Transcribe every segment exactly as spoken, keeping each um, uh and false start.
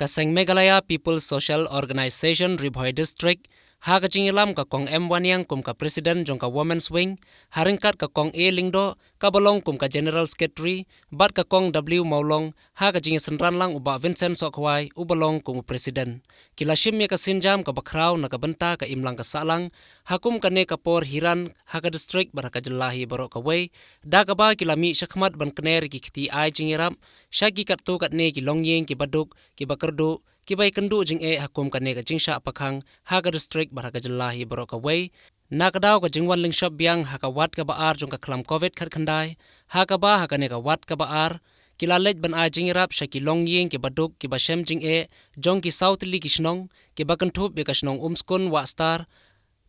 Ka seng Meghalaya People's Social Organization Ri Bhoi District, ha ka jingïalam ka Kong M Wanniang kum ka President jong ka Women's Wing, ha ryngkat ka Kong A Lyngdoh, kaba long kum ka General Secretary, bad ka Kong W Mawlong, ha ka jingïasynran lang u Bah Vincent Sohkhwai, uba long kum u President. Ki la shim ïa ka sienjam kaba khraw na ka bynta ka imlang ka sahlang, ha kum kane ka por hi ran, ha ka district bad ha ka jylla hi baroh kawei, da kaba ki la mih shakhmat ban kner ïa ki kti ai jingïarap sha ki katto katne ki longïing kiba duk, kiba kyrduh, kiba ïakynduh jingeh ha kum kane ka jingshah pakhang ha ka district bad ha ka jylla hi baroh kawei. Na ka daw ka jingwan lyngshop biang ha ka wat kaba ar jong ka khlam covid khatkhyndai, ha kaba ha kane ka wat kaba ar, ki la leit ban ai jingïarap sha ki longïing kiba duk kiba shem jingeh jong ki saw tylli ki shnong, kiba kynthup ïa ka shnong Umskun Wahstar,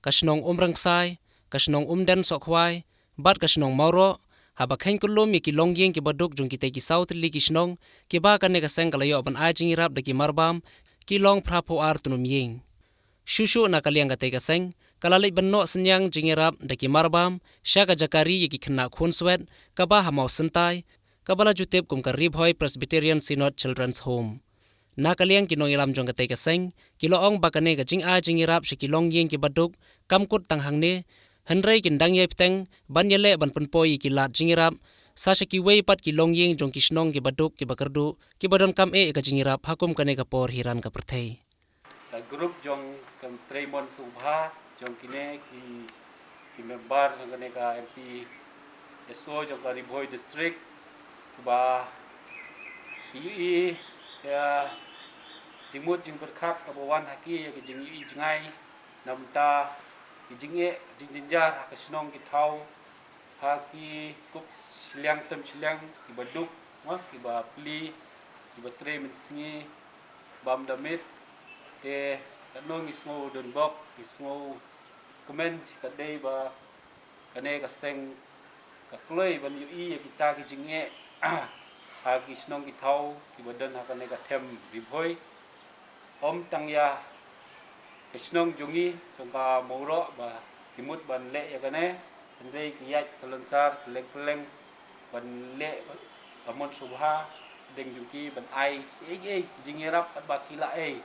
ka shnong Umrangksai, ka shnong Umden Sohkhwai, bad ka shnong Mawroh, haba kheiñ kyllum ïa ki longïing kiba duk jong kitei ki saw tylli ki shnong, kiba kane ka seng ka la ïoh ban ai jingïarap da ki marbam, ki long phra phew ar tnum ïing. Shuh shuh na ka liang katei ka seng, ka la leit ban noh synñiang jingïarap da ki marbam sha ka jaka ri ïa ki khynnah khunswet, kaba ha Mawsyntai, kaba la ju tip kum ka Ri Bhoi Presbyterian Synod Children's Home. Na ka liang ki nongïalam jong katei ka seng, ki la ong ba kane ka jingai jingïarap sha ki longïing kiba duk, kam kut tang hangne, hynrei kin dang ïai bteng ban ïaleh ban pynpoi ïa ki lad jingïarap sa sha kiwei pat ki longïing jong ki shnong kiba duk kiba kyrduh, kiba donkam eh ïa ka jingïarap ha kum kane ka por hi ran ka pyrthei. Ka group jong ka Trei Mon Sngewbha, jong kine ki, ki member jong kane ka M P S O jong ka Ri Bhoi District, kaba ki ïohi ïa ka jingmut jingpyrkhat kaba wan ha ki ïa ka jingïohi jngai na bynta ki jingeh jingjynjar ha ka shnong ki thaw, ha ki kup shiliang sem shiliang, kiba duk, ma, kiba plie, kiba trei mynsngi bam da miet. Te katno ngi sngew donbok, ngi sngewkmen, ka dei ba kane ka seng ka kloi ban ïohi ïa kita ki jingeh ha ki shnong ki thaw kiba don ha kane ka them Ri Bhoi. Ym tang ïa ka shnong jong ngi, jong ka Mawroh ba ki mut ban leh ïa kane, hynrei ki ïaid salonsar kylleng kylleng ban leh ka mon sngewbha deng jong ki ban ai ei ei jingïarap katba ki lah ei.